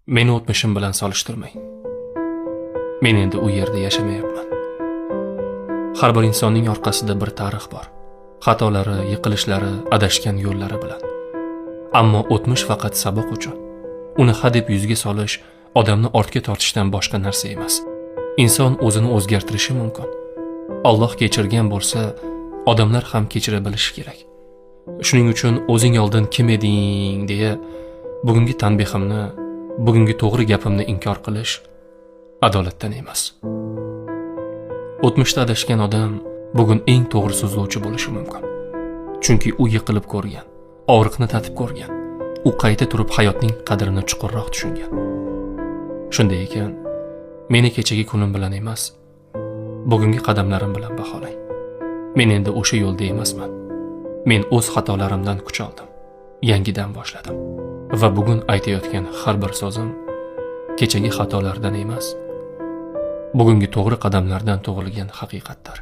Meni o'tmishim bilan solishtirmang. Men endi u yerda yashamayapman. Har bir insonning orqasida bir tarix bor. Xatolari, yiqilishlari, adashgan yo'llari bilan. Ammo o'tmish faqat saboq uchun. Uni hadeb yuzga solish odamni ortga tortishdan boshqa narsa emas. Inson o'zini o'zgartirishi mumkin. Alloh kechirgan bo'lsa, odamlar ham kechira bilishi kerak. Shuning uchun o'zing oldin kim eding deya bugungi tanbehimni, bugungi to'g'ri gapimni inkor qilish adolatdan emas. O'tmishda adashgan odam bugun eng to'g'ri so'zlovchi bo'lishi mumkin. Chunki u yiqilib ko'rgan, og'riqni tatib ko'rgan. U qayta turib hayotning qadrini chuqurroq tushungan. Shunday ekan, meni kechagi kunim bilan emas, bugungi qadamlarim bilan baholang. Men endi o'sha yo'lda emasman. Men o'z xatolarimdan kuch oldim. Yangidan boshladim. Va bugun aytayotgan har bir so'zim kechagi xatolardan emas, bugungi to'g'ri qadamlardan tug'ilgan haqiqatdir.